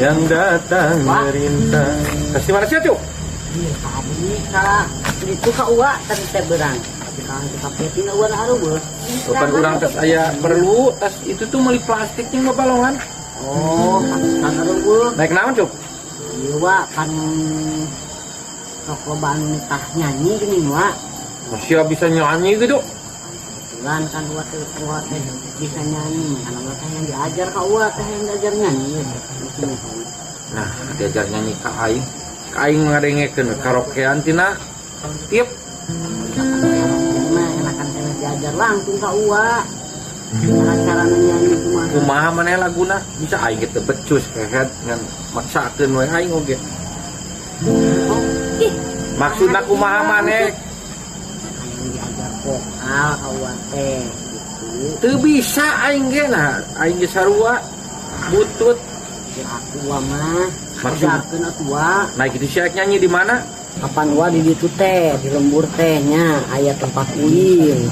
Yang datang Wah. Merintah. Kasih mana sih, Cuk? Iya, tadi ka itu ka uwa tadi teh berang. Tapi kalau kita petin uwa na areubeus. Bukan urang tas aya perlu tas itu tuh meuli plastiknya mah balongan. Oh, kan areubeus. Naik naon, Cuk? Iya, wa kan sok loba anu nitah nyanyi gini, wa. Masih bisa nyanyi gitu. Kebetulan kan uwa teh bisa nyanyi. Kan uwa teh yang diajar ka uwa teh yang diajar nyanyi ya. Di sini. Nah, diajar nyanyi ka aing. Ka aing ngadengekeun karaokean tina tiap Mah enakan keneh diajar langsung ka uwa. Cara-cara nyanyi kumaha. Kumaha maneh laguna bisa aing gitu becus kehed ngan maksakeun we aing oge. Oh, ih, Maksudna kumaha maneh? Yang diajar vokal ka uwa teh gitu. Teu bisa aing ge, nah aing ge sarua butut. Ya aku uwa mah Maksud- ajarkeun atuh wa. Nah, gitu sih nyanyi di mana? Kapan wa di ditu teh di lembur teh nya aya tempat ulin.